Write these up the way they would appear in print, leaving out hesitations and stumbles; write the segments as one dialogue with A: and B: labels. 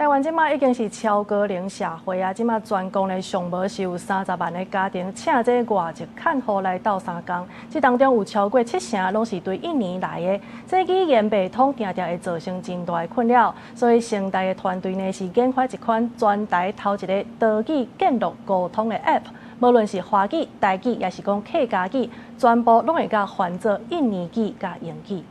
A: 台灣這馬已經是超高齡社會啊，這馬全國咧上無是有30萬个家庭請這外籍看護來鬥相共，這當中有超過七成攏是對印尼來的，這語言袂通，定定會造成真大的困擾。所以成大的團隊呢是研發一款全台頭一个多語建立溝通的 App，無論是華語、台語，抑是講客家語，全部攏會共翻做印尼語佮英語。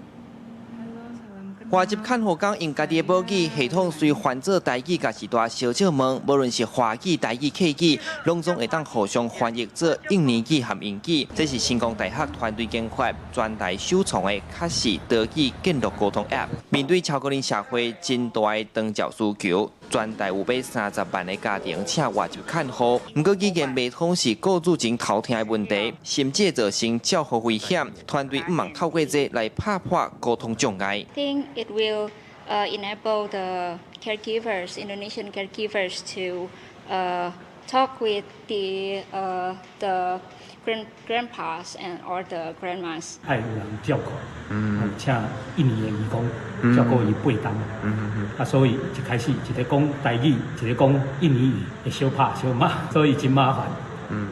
B: 外籍看護工用家己的母語系統，隨翻做台語，共序大小姐問，無論是華語、台語、客語，攏總會當互相翻譯做印尼語和英語。這是成功大學團隊研發全台首創的卡式多語建立溝通 App。面對超高齡社會真大的長照需求，全台有欲30萬个家庭請外籍看護，毋過語言袂通是雇主真頭疼的問題，甚至造成照護危險。團隊向望透過這來拍破溝通障礙。
C: Think it will enable the caregivers, Indonesian caregivers, to talk with the grandpas and or the grandmas.
D: 愛有人照顧，請印尼的移工照顧伊8冬，啊，所以一開始一个講台語，一个講印尼語，會相拍相罵，所以真麻煩。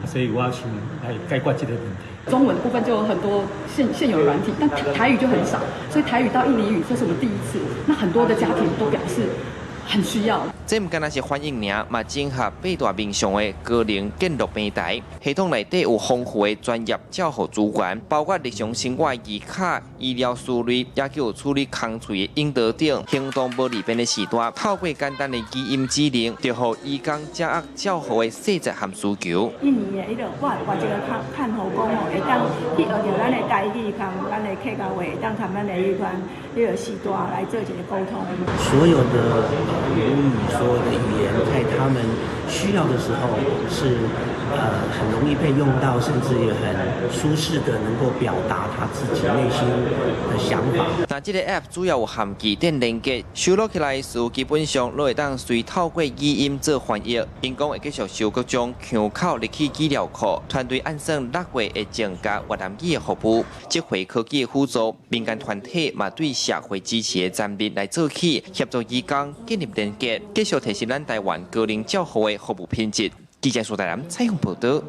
D: 所以我想來解決這个問題。
E: 中文的部分就有很多現有的軟體，但台語就很少，所以台語到印尼語這是我們第一次。那很多的家庭都表示很需要。
B: 這毋干焦是翻譯爾，嘛整合八大面向的高齡建立平台，系統內底有豐富的專業照護資源，包括日常生活技巧、醫療思慮，也有處理空喙的引導等。行動無利便的時代，透過簡單的語音指令，就予移工掌握照護的細節和需求。
F: 印尼的彼个外籍的看護工吼，會當去學著咱的台語，佮咱的客家話，會當佮咱的彼款彼个序大來做一个溝通。
G: 所有的母語，所有的語言，在他們需要的時候是很容易被用到，甚至也很舒適的能夠表達他自己內心的想法。
B: 那這个 App 主要有含字典連結，收錄起來時基本上攏會當隨透過語音做翻譯。𪜶講會繼續收各種腔口入去資料庫，團隊按算6月會增加越南語的服務。這回科技的輔助，民間團體嘛對社會支持的產品來做起，協助移工建立連結，繼續提升咱台灣高齡照護的服務品質。記者蘇大南採訪報導。